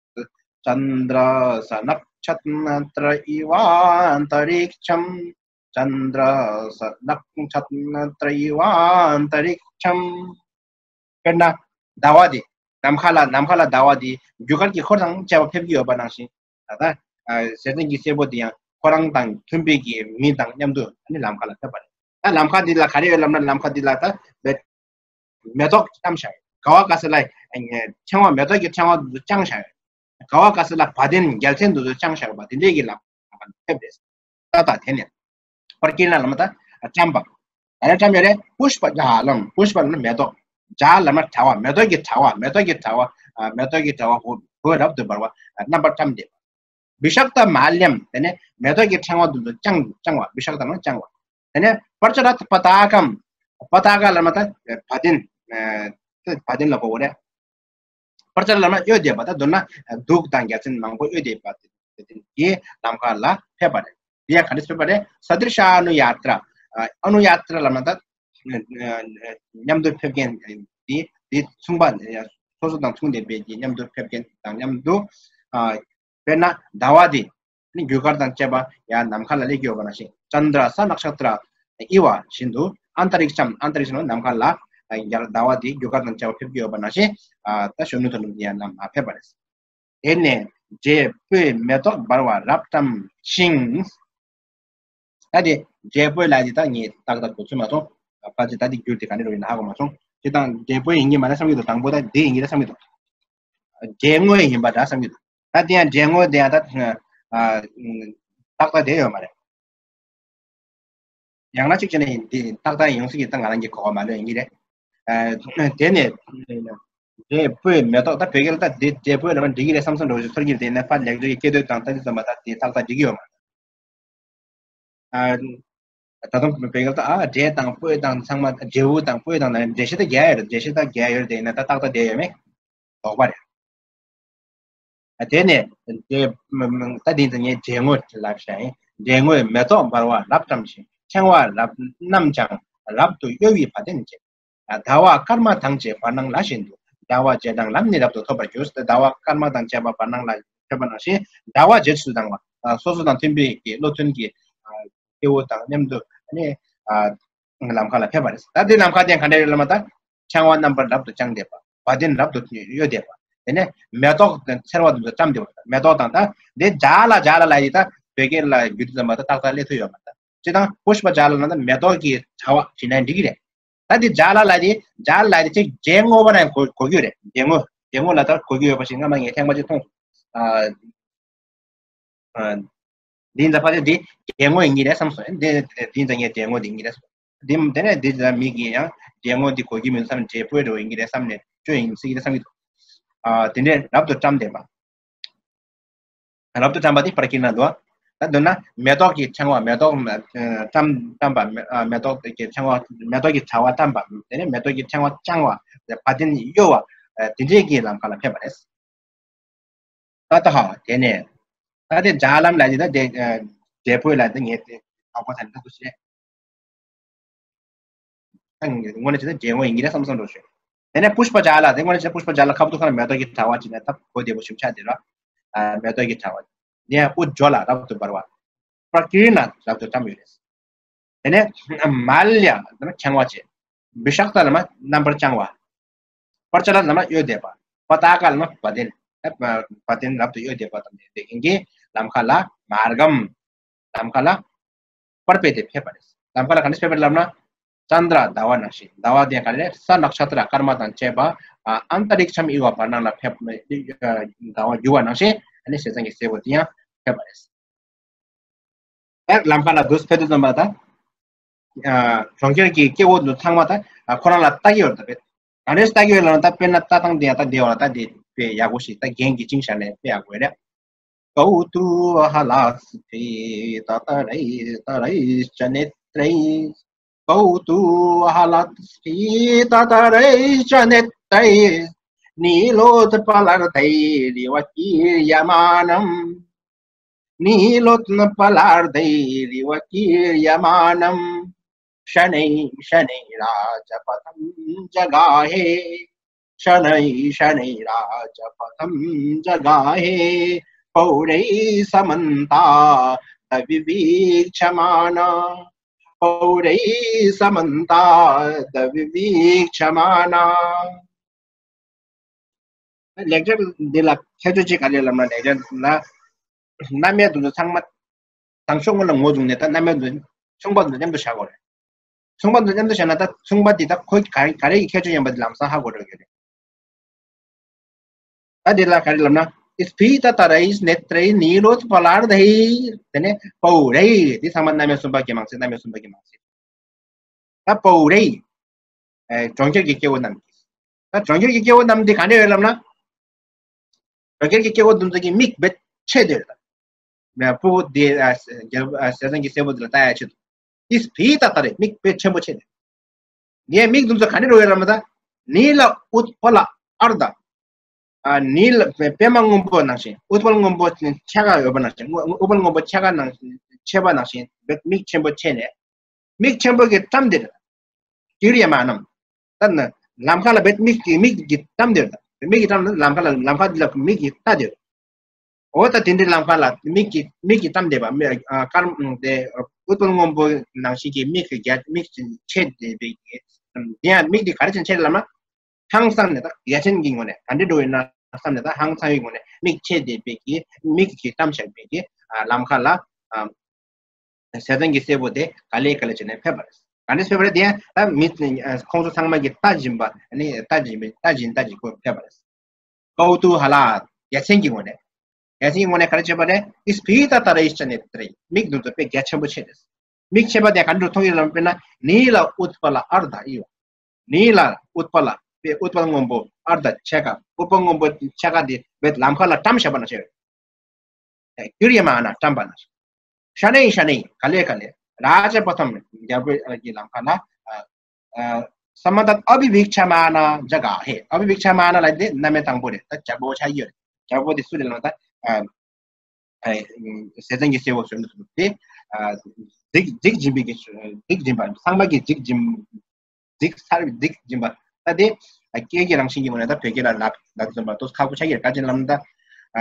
चन्द्रसनक्षत्र इवान्तरिक्षम्। चन्द्रसनक्षत्र इवान्तरिक्षम्. དཔེར་ན། ཟླ་བ་འདི། ནམ་མཁའ་ལ་ནམ་མཁའ་ལ་ཟླ་བ་འདི་རྒྱུ་སྐར་གྱི་འཁོར་དང་བཅས་པ་ཕེབས་ཀྱི་ཡོད་པ་ནང་བཞིན། ད་ལྟ། ཨ་གཟེར་ཅན་གྱི་སེར་པོ་འདི་ཡང་ཁོ་རང་དང་མཐུན་པའི་གི་མི་དང་མཉམ་དུ་ཨ་ནི་ལམ་ཁ་ལ་ཕེབས་པ་རེད། ད་ལམ་ཁ་འདི་ལ་ག་རེ་ཡོད་ལབ་ན་ལམ་ཁ་འདི་ལ་ད་མེ་མེ་ཏོག་བཀྲམ་བཞག་ཡོད། ག་བ་ག་ས་ལ་ཕྲེང་བ་མེ་ཏོག་གི་ཕྲེང་བ་འདི་ཚོ་བཅིངས་བཞག་ཡོད། ག་བ་ག་ས་ལ་བ་དན་རྒྱལ་མཚན་འདི་ཚོ་བཅིངས་བཞག་ཡོད་པ་འདི་འདྲས་ཀྱི་ལམ་ཁ་ལ་ཕེབས་རེད། ད་ད་དེ་ནས་པྲ་ཀི་ན་ལ་མ་ད་བཀྲམ་པ། ད་ནས་བཀྲམ་ཡོད་རེད། པུཤ་པ་ཇཱ་ལམ། པུཤ་པ་ལ་མེ་ཏོག་ཇཱ་ལ་མ་དྲ་བ། མེ་ཏོག་གི་དྲ་བ། མེ་ཏོག་གི་དྲ་བ། ཨ་མེ་ཏོག་གི་དྲ་བ་འོད་འོད་རབ་ཏུ་འབར་བ་རྣམ་པར་བཀྲམ་སྟེ། བི་ཤག་ཏ་མཱ་ལྱམ། དེ་ནས་མེ་ཏོག་གི་ཕྲེང་བ་དེ་ཚོ་བཅིངས་བཅིངས་བ། བི་ཤག་ཏ་ལ་བཅིངས་བ། དེ་ནས་པྲ་ཅ་ལ་ཏ་པ་ཏཱ་ཀམ། པ་ཏཱ་ཀ་ལ་མ་ད་བ་དན། ཨ་བ་དན་ལ་གོ་དགོས་རེད། པྲ་ཅ་ལ་ལ་མ་གཡོ་བསྡད་པ། ད་མདོར་ན་གདུགས་དང་རྒྱལ་མཚན་མང་པོ་གཡོ་བསྡད་པ་དེ་དེ་དེ་ལམ་ཁ་ལ་ཕེབས་པ་རེད། དེ་ཡང་ག་འདྲ་ཕེབས་པ་རེད། ས་དྲི་ཤ་ཨ་ནུ་ཡ་ཏྲ། ཨ་ཨ་ནུ་ཡ་ཏྲ་ལ་མ་ད་མཉམ་དུ་ཕེབས་མཁན་དེ་དེ་མཚུངས་པ་སོ་སོ་དང་མཚུངས་ལྡན་པའི་གི་མཉམ་དུ་ཕེབས་མཁན་དང་མཉམ་དུ། ཨ་དཔེར་ན་ཟླ་བ་འདི་ནི་རྒྱུ་སྐར་དང་བཅས་པ་ཡང་ནམ་མཁའ་ལ་སླེབས་ཀྱི་ཡོད་པ་ནང་བཞིན། ཅནྡྲ་ས་ནགཤ་ཏྲ་ཨི་བ་བཞིན་དུ་ཨན་ཏ་རིག་ཤམ། ཨན་ཏ་རིག་ཤམ་ནམ་མཁའ་ལ་ཡང་ཟླ་བ་འདི་རྒྱུ་སྐར་དང་བཅས་པ་ཕེབས་ཀྱི་ཡོད་པ་ནང་བཞིན། ཨ་ད་གཞོན་ནུ་དོན་གྲུབ་འདི་ཡང་ནམ་མཁའ་ཕེབས་པ་རེད། དེ་ནས་འབྲས་སྤོས་མེ་ཏོག་འབར་བ་རབ་བཀྲམ་ཞིང་། ད་དེ་འབྲས་སྤོས་ལ་དེ་ད་ངས་ཏག་ཏག་གོ་ཚོད་མ་སོང་། ཕལ་ཆེར་ད་དེ་རྒྱུ་དེ་ག་ནས་རོ་ཡིན་ན་ཧ་གོ་མ་སོང་། དེ་དང་འབྲས་སྤོས་ཡིན་གྱི་མ་རེད་བསམ་གྱི་འདུག་དང་པོ་ད་དེ་ཡིན་གྱི་རེད་བསམ་གྱི་འདུག་འབྲས་སྔོ་ཡིན་པ་འདྲ་བསམ་གྱི་འདུག་ད་དེ་ཡང་འབྲས་སྔོ་དེ་ཡང་ད་ཨ་ཏག་ཏག་དེ་ཡོད་མ་རེད། ཡང་ན་གཅིག་བྱས་ན་ཡིན་དེ་ཏག་ཏག་ཡོང་སྲིད་ཀྱི་ད་ང་རང་གི་གོ་བ་མ་ལོས་ཡིན་གྱི་རེད། ཨ་དེ་ནས་འབྲས་སྤོས་མེ་ཏོག་ད་བོད་སྐད་ལ་ད་དེ་འབྲས་སྤོས་ལ་མ་འགྲིག་གི་རེད་བསམ་བསམ་འདྲ་བོ་ཞིག་ཚོར་གྱི་རེད། དེ་ནས་ཕར་ལེགས་སྦྱར་གྱི་སྐད་དོད་དང་ད་དེ་ཙམ་པ་ད་དེ་ཏག་ཏག་འགྲིག་གི་ཡོད་མ་རེད། ཨ་ད་དུང་བོད་སྐད་ལ་ད་ཨ་འབྲས་དང་སྤོས་དང་ཚང་མ་འབྲས་བུ་དང་སྤོས་དང་ལ་འགྲེལ་བཤད་ད་རྒྱག་ཡ་ཡོད་རེད། འགྲེལ་བཤད་ད་རྒྱག་ཡ་ཡོད་རེད། དེ་ཡིན་ན་ད་ཏག་ཏག་བསྡད་ཡོད་མེད་དོགས་པ་རེད། ཨ་དེ་ནས་འབྲས་ད་དེ་ཚོ་ངས་འབྲས་སྔོ་ལབ་བྱ་ཡིན། འབྲས་སྔོས་མེ་ཏོག་འབར་བ་རབ་བཀྲམ་ཞིང་། ཕྲེང་བ་རབ་རྣམས་ཀྱང་རབ་ཏུ་གཡོ་བའི་བ་དན་ཅན། ཟླ་བ་སྐར་མ་དང་བཅས་བར་སྣང་ལ་བཞིན་དུ། ཟླ་བ་རྗེས་འབྲང་ལམ་ནི་རབ་ཏུ་ཐོབ་པར་འགྱུར། ཟླ་བ་སྐར་མ་དང་བཅས་པ་བར་སྣང་ལ་ཕེབས་པ་ནང་བཞིན་ཟླ་བ་རྗེས་སུ་འབྲང་བ། སོ་སོ་དང་མཐུན་པའི་གི་བློ་མཐུན་གྱི་སྐྱེ་བོ་དང་མཉམ་དུ་ནི་ལམ་ཁ་ལ་ཕེབས་པ་རེད། ད་འདི་ལམ་ཁ་དེ་ག་འདྲ་རེད་ལབ་ན་ད། ཕྲེང་བ་རྣམ་པར་རབ་ཏུ་བརྐྱངས་བསྡད་པ། བ་དན་རབ་ཏུ་གཡོ་བསྡད་པ། དེ་ནས་མེ་ཏོག་དང་ཚེར་བ་དེ་ཚོ་བཀྲམ་བསྡད་པ། མེ་ཏོག་དང་ད་འདི་ཇཱ་ལ་ཇཱ་ལ་ལབ་ཡི་ད་བོད་སྐད་ལ་བསྒྱུར་དུས་ཙམ་པ་ད་ཏག་ཏག་སླེབས་ཐུབ་ཡོད་མ་རེད། སྤྱིར་བཏང་པུཤ་པ་ཇཱ་ལ་ལབ་ན་མེ་ཏོག་གི་དྲ་བ་ཞེས་ན་འགྲིག་གི་རེད། ད་འདི་ཇཱ་ལ་ལབ་དེ་ཇཱ་ལ་ལབ་དེ་ཅིག་འབྲས་སྔོ་བ་ན་གོ་གོ་གི་ཡོད་རེད། འབྲས་སྔོ་འབྲས་སྔོ་ལ་ད་གོ་གི་ཡོད་པ་ཞིག་སྔ་མ་ངས་ཐེངས་མ་གཅིག་མཐོང་སོང་། ཨ། ཨ། འདི་ཡིན་ཙང་ཕལ་ཆེར་འདི་འབྲས་སྔོ་ཡིན་གྱི་རེད་བསམ་སོང་། འདི་འདི་ཡིན་ཙང་ངས་འབྲས་སྔོ་འདི་ཡིན་གྱི་རེད་བསམ། འདི་དེ་ནས་འདི་ལ་མི་གིས་ཡང་འབྲས་སྔོ་འདི་གོ་གི་མི་འདུག་བསམ་ནས་འབྲས་སྤོས་འདྲ་བོ་ཡིན་གྱི་རེད་བསམ་ནས་བཅོས་ཡིན་སྲིད་ཀྱི་རེད་བསམ་གྱི་འདུག་ཨ། དེ་འདྲས་རབ་ཏུ་བཀྲམ་བསྡད་པ། རབ་ཏུ་བཀྲམ་པ་འདི་པྲ་ཀི་ན་འདུག་ད་མདོར་ན་མེ་ཏོག་གི་ཕྲེང་བ། མེ་ཏོག་བཀྲམ་བཀྲམ་པ། མེ་ཨ་མེ་ཏོག་གི་ཕྲེང་བ། མེ་ཏོག་གི་དྲ་བ་བཀྲམ་པ། དེ་ནས་མེ་ཏོག་གི་ཕྲེང་བ་བརྐྱང་བ། བ་དན་གཡོ་བ། དེ་འདྲའི་གི་ལམ་ཁ་ལ་ཕེབས་པ་རེད། ཏ་ཏ་ཧ། དེ་ནས་ད་དེ་ཇ་ལམ་ལ་དེ་ད་དེ་འབྲས་བུ་ལ་དེ་ངས་དེ་དང་པོ་ཐ་ནི་ད་དུ་ཞེས། དངོས་གནས་བྱས་ན་འབྲས་བུ་ཡིན་གྱི་རེད་བསམ་བསམ་འགྲོ་ཞེས། དེ་ནས་པུཤ་པ་ཇ་ལ་དེ་དངོས་གནས་བྱས་ན་པུཤ་པ་ཇ་ལ་ཁ་བུ་ཁ་ན་མེ་ཏོག་གི་དྲ་བ་ཅིག་ནས་ད་གོ་བདེ་པོ་ཞིབ་ཆ་དེ་ར། མེ་ཏོག་གི་དྲ་བ། དེ་ཡང་ཨུ་ཇོ་ལ་རབ་ཏུ་འབར་བ། པྲ་ཀི་རི་ན་རབ་ཏུ་བཀྲམ་ཡོད་རེད། དེ་ནས་མཱ་ལ་ཡ་ལ་འཆང་བ་བྱེད། བི་ཤག་ཏ་ལ་རྣམ་པར་བཅང་བ། པར་ཅ་ལ་ལམ་ན་གཡོ་བསྡད་པ། པ་ཏཱ་ཀ་ལམ་ན་བ་དན། བ་དན་རབ་ཏུ་གཡོ་བསྡད་པ་དང་ལྡན་པའི་ཡིན་གྱི་ལམ་ཁ་ལ་མར་གམ། ལམ་ཁ་ལ་པར་སྤེལ་ཏེ་ཕེབས་པ་རེད། ལམ་ཁ་ལ་ག་འདྲ་ཕེབས་པ་རེད་ལབ་ན། ཙནྡྲ་ཟླ་བ་ནང་བཞིན་ཟླ་བ་དེ་ག་རེ་ས་ནག་ཤ་ཏྲ་སྐར་མ་དང་བཅས་པ། ཨ་ཨན་ཏ་རིག་ཤམ་ཨི་བ་བར་སྣང་ལ་ཕེབས་ཟླ་བ་རྒྱུ་བ་ནང་བཞིན་ཨ་ནི་ཞེ་སྡང་གི་སྲས་པོ་དེ་ཡང་ཕེབས་པ་རེད། ལམ་ཁ་ལ་འདུག་ཕེབས་དུས་ཙམ་པ་དང་། གྲོང་ཁྱེར་གྱི་སྐྱེ་བོ་འདི་ཚང་མ་དང་ཁོ་རང་ལ་ལྟ་གི་ཡོད་རེད་ད། ག་རེ་ལྟ་གི་ཡོད་ལབ་ན་ད་དཔེར་ན་ལྟ་སྟངས་དེ་ཡང་ད་བདེ་བ་ལ་ད་དེ་དཔེ་ཡག་པོ་ཞིག་ད་རྒྱན་གྱི་བཅིངས་བཞག་ནས་དཔེ་ཡག་པོ་རེད། कौतूहलस्फीततरैश्चनेत्रैः। कौतूहलस्फीततरैश्चनेत्रैः। नीलोत्पलर्धैरिव कीर्यमाणम्। नीलोत्पलार्धैरिव कीर्यमाणम्। शनैः शनैः राजपथं जगाहे। शनैः शनैः राजपथं जगाहे। पौरैः समन्तादविवीक्षमाणा। पौरैः समन्तादविवीक्षमाणा। ལེགས་སྦྱར་འདི་ལ་ཁྱད་ཆོས་གཅིག་ག་རེ་ལབ་ན། ལེགས་སྦྱར་ལ་རྣམ་དབྱེ་དེ་ཚོ་ཚང་མ་དང་ཤོག་ངོས་ལ་ངོས་བཟུང་ནས་ད་རྣམ་དབྱེ་དེ་ཚོ་མཚུངས་པ་དེ་ཚོ་མཉམ་དུ་བཞག་དགོས་རེད། མཚུངས་པ་དེ་ཚོ་མཉམ་དུ་བཞག་ན་ད་མཚུངས་པ་དེ་ད་ཁོ་ག་ག་རེ་ཡི་ཁྱད་ཆོས་ཡིན་པ་དེ་ལམ་སང་ཧ་གོ་འགྲོ་གི་རེད། ད་དེ་ལ་ག་རེ་ལབ་ན། स्फीततरैश्चनेत्रैर्नीलोत्पलार्धैः། དེ་ནས་पौरैः། དེ་ཚང་མ་རྣམ་དབྱེ་གསུམ་པ་གི་མང་ཚིག་རྣམ་དབྱེ་གསུམ་པ་གི་མང་ཚིག་ད་पौरैः། ཨེ་གྲོང་ཁྱེར་གྱི་སྐྱེ་བོ་རྣམས་ཀྱིས། ད་གྲོང་ཁྱེར་གྱི་སྐྱེ་བོ་རྣམས་འདི་ག་འདྲ་ཡོད་ལབ་ན། གྲོང་ཁྱེར་གྱི་སྐྱེ་བོ་འདི་ཚོ་གི་མིག་རྦད་ཆད་དེ་ཡོད་ད། མེ་ཕུ་བོ་འདི་ཨ་ཟེར་ཨ་ཟེར་ཙང་གི་སྲས་པོ་འདི་ལ་ལྟ་ཡ་ཆེད་དུ། स्फीततरैः། མིག་དཔེ་ཆེན་པོ་ཆེ་ནས། ངའི་མིག་འདི་ཚོ་ག་ནས་འགྲོ་ཡོད་ལབ་ན་ད། नील उत्पल अर्ध། ཨ་नील། པད་མ་སྔོན་པོ་ནང་བཞིན། उत्पल སྔོན་པོ་ཕྱེད་ཀ་ཡོད་པ་ནང་བཞིན། उत्पल སྔོན་པོ་ཕྱེད་ཀ་ནང་བཞིན་ཆད་པ་ནང་བཞིན་མིག་ཆེན་པོ་ཆེ་ནས། མིག་ཆེན་པོ་གི་གཏམ་འདིར། ཀིར་ཡ་མ་ནམ། ད་ནི་ལམ་ཁ་ལ་བེད་མིག་གི་མིག་གི་གཏམ་འདིར་ད། མིག་གི་གཏམ་ནི་ལམ་ཁ་ལ་ལམ་ཁ་འདི་ལ་མིག་གི་ལྟ་འདིར། འོ་ད་དེ་འདྲའི་ལམ་ཁ་ལ་མིག་གི་མིག་གི་གཏམ་འདེབས་པ་མི་ཨ་ཀར་དེ་ཨུཏྤལ་སྔོན་པོ་ནང་བཞིན་གྱི་མིག་གི་རྒྱ་མིག་ཆེ་བསྡད་པའི་གི་དེ་ཡང་མིག་དེ་ག་རེ་བྱས་ནས་ཆེ་ལབ་ན། ཧང་སང་ནས་ད་ཡ་མཚན་གྱི་ངོས་ནས་ག་འདྲ་འགྲོ་ཡོད་ན་བསམ་ནས་ད་ཧང་སང་བའི་ངོས་ནས་མིག་ཆེ་བསྡད་པའི་གི་མིག་གི་གཏམ་བཞག་པའི་གི་ཨ་ལམ་ཁ་ལ་ཨ། ཞེ་སྡང་གི་སྲས་པོ་དེ་ག་ལེ་ག་ལེ་བྱས་ནས་ཕེབས་པ་རེད། ག་ནས་ཕེབས་པ་རེད་དེ་ཡང་ད་མི་ཁོང་ཚོ་ཚང་མ་གི་ལྟ་བཞིན་པ་ནི་ལྟ་བཞིན་པའི་ལྟ་བཞིན་ལྟ་བཞིན་ཁོ་ཕེབས་པ་རེད། ཀའུ་ཏུ་ཧ་ལ། ཡ་མཚན་གྱི་ངོས་ནས། ཡ་མཚན་གྱི་ངོས་ནས་ག་རེ་བྱས་པ་རེད། ཨིས་ཕི་ཏ་ཏ་རེ་ཤ་ནེ་ཏྲེ། མིག་འདི་ཚོ་དཔེ་རྒྱ་ཆེན་པོ་ཆེ་རེད། མིག་ཆེ་བ་དེ་ག་འདྲ་མཐོང་གི་ལབ་པས་ན། ནི་ལ་ཨུཏྤ་ལ་ཨར་དྷ་ཨི་བ། ནི་ལ་ཨུཏྤ་ལ་དཔེ་ཨུཏྤལ་སྔོན་པོ་ཨར་དྷ་ཕྱེད་ཀ། ཨུཏྤལ་སྔོན་པོ་ཕྱེད་ཀ་དེ་བེད་ལམ་ཁ་ལ་བཀྲམ་བཞག་པ་ན་ཆེ། ཀུར་ཡ་མ་ན་བཀྲམ་པ་ན། ཤ་ནེ་ཤ་ནེ་ག་ལེ་ག་ལེ། རཱ་ཇ་པ་ཐམ་རྒྱལ་པོའི་གི་ལམ་ཁ་ན། ཨ་ཨ་སམ་མ་ཏ་ཨ་བི་བིག་ཆ་མ་ན་ཇ་ག་ཧེ། ཨ་བི་བིག་ཆ་མ་ན་ལ་དེ་རྣམ་དབྱེ་དང་པོ་རེད། ད་རྒྱལ་པོ་ཆ་ཡོད་རེད། རྒྱལ་པོ་དེ་སུ་རེད་ལབ་ན་ད། ཨ་ཨ་ཞེ་སྡང་གི་སྲས་པོ་ཟེར་མི་ཐུབ་དེ། ཨ་འཇིག་འཇིག་སྦྱིན་པའི་གི་འཇིག་སྦྱིན་པ་ཚང་མ་གི་འཇིག་སྦྱིན། འཇིག་ཚར་འཇིག་སྦྱིན་པ། ད་དེ་ཨ་སྐད་ཀྱི་རང་བཞིན་གྱི་ངོས་ནས་ད་བོད་སྐད་ལ་ལབ་ལབ་ཙམ་པ་ཏོག་ཁག་པོ་ཆགས་ཀྱི་རེད། ག་ཅི་ལབ་ན་ད། ཨ་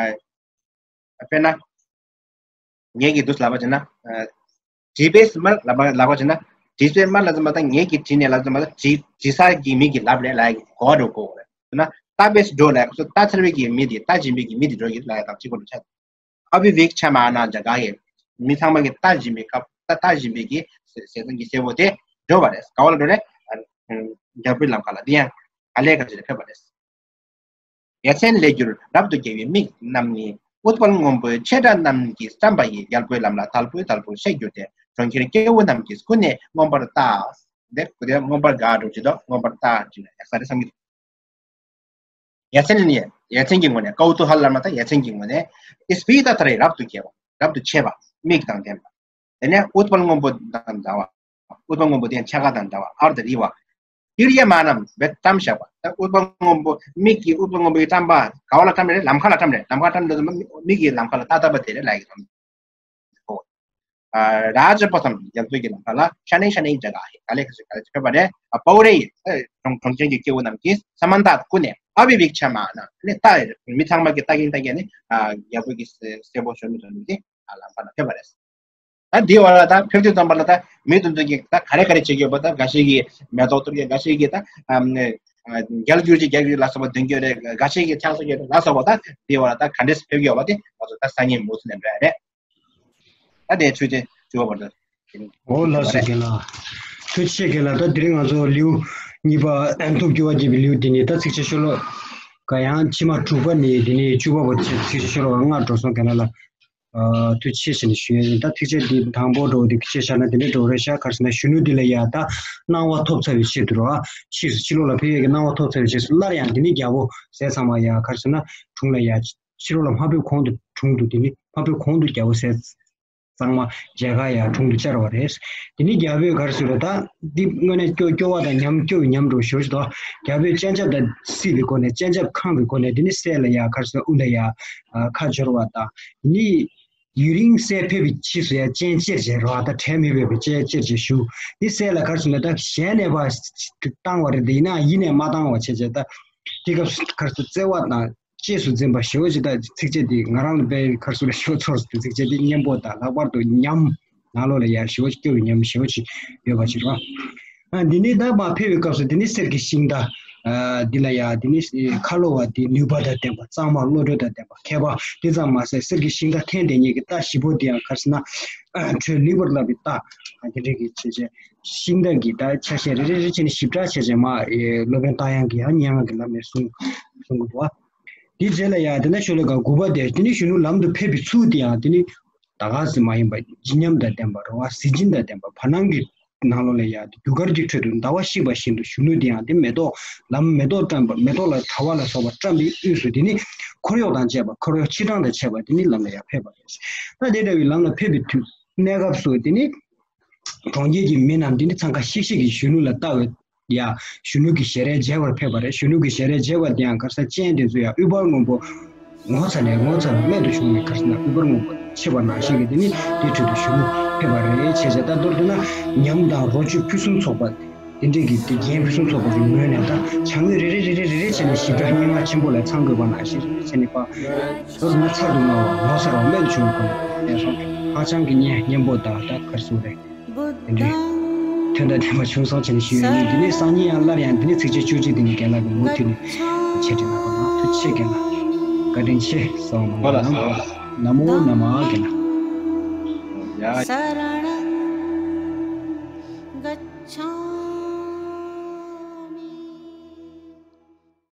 དཔེར་ན། ངེད་ཀྱིས་འདུག་ལབ་པ་བྱས་ན། ཨ་བྲིས་པས་སྨྲ་ལབ་པ་ལབ་པ་བྱས་ན། བྲིས་པས་སྨྲ་ལབ་ཙམ་པ་ད་ངེད་ཀྱིས་བྲིས་ནས་ལབ་ཙམ་པ་ད་བྲིས་བྲིས་ས་གི་མི་གིས་ལབ་རེད་ལབ་ཡ་གོ་བ་འགྲོ་གོ་རེད། ཟེར་ན་ལྟ་བས་འགྲོ་ལབ་ཡ་གོ་ས་ལྟ་ཚར་བའི་གི་མི་དེ་ལྟ་བཞིན་པའི་གི་མི་དེ་འགྲོ་གི་ལབ་ཡ་དང་གཅིག་པ་འགྲོ་ཆགས། ཨ་བི་བེག་ཆ་མ་ན་ཇ་ག་ཧེ། མི་ཚང་མ་གི་ལྟ་བཞིན་པའི་སྐབས་ལྟ་ལྟ་བཞིན་པའི་གི་ཞེ་སྡང་གི་སྲས་པོ་དེ་འགྲོ་བ་རེད། ག་བ་ལ་འགྲོ་རེད། ཨ་རྒྱལ་པོའི་ལམ་ཁ་ལ་དེ་ཡང་ག་ལེ་ག་ཅི་ལ་ཕེབས་པ་རེད། ཡ་མཚན་ལས་གྱུར་རབ་ཏུ་རྒྱས་པའི་མིག་རྣམས་ནི། ཨུཏྤལ་སྔོན་པོའི་ཆེ་ཕྲ་རྣམས་ཀྱིས་བཀྲམ་པ་ཡི། རྒྱལ་པོའི་ལམ་ལ་དལ་བུ་དལ་བུར་གཤེགས་གྱུར་ཏེ། གྲོང་ཁྱེར་སྐྱེ་བོ་རྣམས་ཀྱིས་ཀུན་ནས་མངོན་པར་བལྟ། འདི་ཀུ་དེ་མངོན་པར་དགའ་འགྲོ་ཅི་དོ་མངོན་པར་བལྟ་ཅི་ན་ཡག་ས་རེད་བསམ་གྱི་འདུག་ཡ་མཚན་ནི་ཡ་མཚན་གྱི་ངོས་ནས་ཀའུ་ཏུ་ཧ་ལ་ལབ་ན་ད་ཡ་མཚན་གྱི་ངོས་ནས་ཨིས་ཕི་ཏ་ཏ་རེ་རབ་ཏུ་རྒྱས་པ་རབ་ཏུ་ཆེ་བ་མིག་དང་ལྡན་པ། དེ་ནས་ཨུཏྤལ་སྔོན་པོ་དང་འདྲ་བ། ཨུཏྤལ་སྔོན་པོ་དེ་ཕྱེད་ཀ་དང་འདྲ་བ་ཨར་དྷ་རི་བ། ཏིརྱ་མ་ཎམ་བེད་བཀྲམ་བཞག་པ། ད་ཨུཏྤལ་སྔོན་པོ་མིག་གི་ཨུཏྤལ་སྔོན་པོའི་བཀྲམ་པ་ག་བ་ལ་བཀྲམ་རེད། ལམ་ཁ་ལ་བཀྲམ་རེད། ལམ་ཁ་བཀྲམ་འདི་ཚོ་མིག་གི་ལམ་ཁ་ལ་ཏ་ཏ་པ་དེ་རེད་ལ་ཡི་རང་། རཱ་ཇ་པ་ཐམ་རྒྱ་མཚོ་གི་ལམ་ཁ་ལ་ཤ་ནེ་ཤ་ནེ་ཇ་ག་ཧེ་ག་ལེ་ག་ལེ་ཕེབས་པ་རེད། པོ་རེ་ཡི་གྲོང་གྲོང་ཁྱེར་གྱི་སྐྱེ་བོ་རྣམས་ཀྱིས་ས་མ་ཏ་ཀུ་ནེ་ཨ་བི་བིག་ཆ་མ་ན་ནི་ད་མི་ཚང་མ་གི་ལྟ་གིན་ལྟ་གིན་ནི་རྒྱལ་པོ་གི་སྲས་པོ་གཞོན་ནུ་གཞོན་ནུ་དེ་ལམ་ཁ་ལ་ཕེབས་པ་རེད། ད་འདི་བར་ལ་ད་ཕེབས་དུས་ཙམ་པ་ལ་ད་མི་དེ་ཚོ་གིས་ད་ག་རེ་ག་རེ་བྱེད་ཀྱི་ཡོད་པ། ད་འགའ་ཞིག་གིས་མེ་ཏོག་གཏོར་གྱི། འགའ་ཞིག་གིས་ད་ཨམ་ནས་རྒྱལ་གྱུར་ཅིག་རྒྱལ་གྱུར་ལ་སོགས་པ་འདོན་གྱི་རེད། འགའ་ཞིག་གིས་ཕྱག་འཚལ་གྱི་རེད་ལ་སོགས་པ། ད་འདི་བར་ལ་ད་ག་འདྲས་ཕེབས་ཀྱི་ཡོད་པ་དེ་ང་ཚོ་ད་སང་ཉིན་མུ་མཐུད་ནས་འགྲོ་ཡ་རེད། ད་དེ་ཚུལ་དེ་བཅུ་པ་བར་དུ། འོ་ལགས་སོ་རྒན་ལགས། ཐུགས་རྗེ་ཆེ་རྒན་ལགས། ད་དེ་རིང་ང་ཚོ་ལེའུ་གཉིས་པ་ཨན་ཐུབ་སྐྱོ་བ་རྒྱས་པའི་ལེའུ་འདི་ནི་ད་ཚིགས་བཅད་ཤོ་ལོ་ཀ་ཡང་ཕྱི་མ་དྲུག་པ་ནས་འདི་ནི་བཅུ་པ་བར་དུ་ཚིགས་བཅད་ཤོ་ལོ་ཀ་ལྔ་འགྲོ་སོང་རྒན་ལགས་ལ། ཨ་ཐུགས་རྗེ་ཆེ་ཞེས་ནས་ཞུ་ཡས་ཡིན། ད་ཚིགས་བཅད་འདི་དང་པོ་འགྲོ་འདི་ཕྱེ་བཞག་ན་དེ་འདྲ་འགྲོ་རེད་ཤག་ག་རེ་ཟེར་ན་གཞོན་ནུ་འདི་ལ་ཡ་ད་སྣང་བ་ཐོབ་ཚར་བའི་ཆེད་དུ་རོ། ཕྱིས་སུ་ཕྱི་ལོགས་ལ་ཕེབས་ཡས་ཀྱི་སྣང་བ་ཐོབ་ཚར་བའི་རྗེས་སུ་སླར་ཡང་འདི་ནི་རྒྱལ་པོ་ཟས་ཚང་མ་ཡ་ག་རེ་ཟེར་ན་དྲུང་ལ་ཡ་ཕྱི་ལོགས་ལ་མ་ཕེབས་གོང་དུ་དྲུང་དུ་འདི་ནི་མ་ཕེབས་གོང་དུ་རྒྱལ་པོ་ཟས་གཙང་མ་མཇལ་ཁ་ཡ་དྲུང་དུ་བཅར་བ་རེད། དེ་ནི་རྒྱལ་པོས་ག་རེ་ཟེར་རེད། ད་འདི་དངོས་གནས་སྐྱོ་སྐྱོ་བ་དང་ཉམ་སྐྱོ་བའི་ཉམས་འགྲོ་ཞོ་ཞིག་དང་། རྒྱལ་པོས་སྤྱན་ཆབ་དང་སྲིད་པའི་སྒོ་ནས་སྤྱན་ཆབ་ཁེངས་པའི་སྒོ་ནས་དེ་ནི་སྲས་ལ་ཡ་ག་རེ་ཟེར་དབུ་ལ་ཡ་ཁ་སྦྱོར་བ་དང་། དེ་ནི་ཡུན་རིང་སྲས་ཕེབས་པའི་ཕྱིས་སུ་ཡ་སྤྱན་ཅེར་བྱས་རོ། ད་དྲན་མེད་པའི་སྤྱན་ཅེར་བྱས་ཞུ། དེ་སྲས་ལ་ག་རེ་ཟེར་ན་ད་ཞལ་ནས་པ་བཏང་བ་རེད། དེ་ཡིན་ན་ཡིན་ནས་མ་བཏང་བ་བྱས་བྱས་ད་དེ་སྐབས་སུ་ག་རེ་ཟེར་བརྩེ་བ་དང་། གཅེས་སུ་འཛིན་པ་ཞེ་པོ་ཅིག་ད་ཚིགས་བཅད་འདི་ང་རང་ལ་དཔེ་ཁར་སུ་ལ་ཞོ་ཚོར་སུ་ཚིགས་བཅད་འདི་སྙན་པོ་དང་ལྷག་པར་དུ་ཉམས་ནང་ལོགས་ལ་ཡ་ཞེ་པོ་ཅིག་སྐྱོ་བའི་ཉམས་ཞེ་པོ་ཅིག་ཡོད་པ་ཅིག་རེད་བ། ཨ་འདི་ནི་ད་མ་ཕེབས་པའི་སྐབས་སུ་འདི་ནི་གསེར་གྱི་ཤིང་རྟ་ཨ་འདི་ལ་ཡ་འདི་ནི་ཁ་ལོ་བ་འདི་ནུས་པ་དང་ལྡན་པ་གཙང་མ་བློ་གྲོས་དང་ལྡན་པ་མཁས་པ་འདི་ཙམ་མ་ཟད་གསེར་གྱི་ཤིང་རྟ་འཐེན་དེ་ཉིད་ཀྱི་རྟ་བཞི་པོ་འདི་ཡང་ག་རེ་ཟེར་ན་ཁྲོད་ལུས་པར་བསླབ་པའི་རྟ་འདི་འདྲ་གི་བྱས་བྱས་ཤིང་རྟ་གི་ད་ཆ་ཤས་རེ་རེ་རེ་བྱས་ནས་ཞིབ་ཕྲ་བྱས་བྱས་མ་སློབ་དཔོན་རྟ་དབྱངས་ཀྱིས་ཡང་སྙན་ངག་གི་ལམ་ནས་གསུང་གསུང་གི་འདུག་བ། དེའི་རྗེས་ལ་ཡང་དེ་ནས་ཤོ་ལོ་ཀ་དགུ་པ་དེ་དེ་ནས་གཞོན་ནུ་ལམ་དུ་ཕེབས་པའི་ཚུལ་དེ་ཡང་དེ་ནི་ད་ག་ཟེ་མ་ཡིན་པ་བརྗིད་ཉམས་དང་ལྡན་པ་རེད་བ། གཟི་བྱིན་དང་ལྡན་པ་བར་སྣང་གི་ནང་ལོགས་ལ་ཡང་དུས་འགར་གྱི་ཁྲོད་དུ་ཟླ་བ་ཤིག་པ་བཞིན་དུ་གཞོན་ནུ་དེ་ཡང་དེ་མེ་ཏོག་ལམ་མེ་ཏོག་བཀྲམ་པ་མེ་ཏོག་ལ་དྲ་བ་ལ་སོགས་པ་བཀྲམ་པའི་དབུས་སུ་དེ་ནི་འཁོར་གཡོག་དང་བཅས་པ་འཁོར་གཡོག་ཆིག་གྲངས་དང་བཅས་པ་དེ་ནི་ལམ་ལ་ཡང་ཕེབས་པ་རེད། ད་དེ་འདྲ་བའི་ལམ་ལ་ཕེབས་པའི་དུས་གནས་སྐབས་སུ་དེ་ནི་གྲོང་ཁྱེར་གྱི་མི་རྣམས་དེ་ནི་འཚང་ཁ་ཤིག་ཤིག་གིས་གཞོན་ནུ་ལ་ལྟ་བའི་ཡ། གཞོན་ནུ་གི་ཞལ་རས་མཇལ་བར་ཕེབས་པ་རེད། གཞོན་ནུ་གི་ཞལ་རས་མཇལ་བ་དེ་ཡང་ག་རེ་ཟེར་སྤྱན་དེ་ཚོ་ཡང་ཨུཏྤལ་སྔོན་པོ་ངོ་མཚར་ནས་ངོ་མཚར་རྨད་དུ་བྱུང་བའི་ག་རེ་ཟེར་ན་ཨུཏྤལ་སྔོན་པོ་མཆེད་པ་ནང་བཞིན་གྱི་དེ་ནི་དེ་ཁྲོད་དུ་གཞོན་ནུ་ཕེབས་པ་རེད། བྱས་བྱས་ད་མདོར་བསྡུ་ན་ཉམས་དང་རོ་བཅུད་ཕུན་སུམ་ཚོགས་པ་དེ་འདྲས་ཀྱི་དེ་རྒྱན་ཕུན་སུམ་ཚོགས་པ་གི་ངོས་ནས་ད་བྱ་དངོས་རེ་རེ་རེ་རེ་རེ་རེ་བྱས་ནས་ཞིབ་ཕྲ་སྙན་ངག་ཆེན་པོ་ལ་ཚང་དགོས་པ་ནང་བཞིན་རེ་རེ་བྱས་ནས་པ་མདོར་བསྡུ་ན་ཚར་དུ་དངར་བ་ངོ་མཚར་བ་རྨད་དུ་བྱུང་བའི་སྒོ་ནས་གནས་སོང་། ཧ་ཅང་གི་སྙན་སྙན་པོ་དང་ད་ག་རེ་ཟེར་རེད། དེ་འདྲའི་དོན་དང་ལྡན་པ་བྱུང་སོང་བྱས་ནས་ཞུ་ཡ་ཡིན། དེ་ནས་སང་ཉིན་ཡང་སླར་ཡང་འདི་ནས་ཚིགས་བཅད་བཅུ་གཅིག་དེ་ནས་རྒན་ལགས་ཀྱིས་མུ་མཐུད་ནས་འཆད་ཁྲིད་གནང་བ་གནང་། ཐུགས་རྗེ་ཆེ་རྒན་ལགས། བཀའ་དྲིན་ཆེ། གསོལ་བ་སྨོན་ལམ། ནམ་མོ་ནམ་མ་རྒན་ལགས།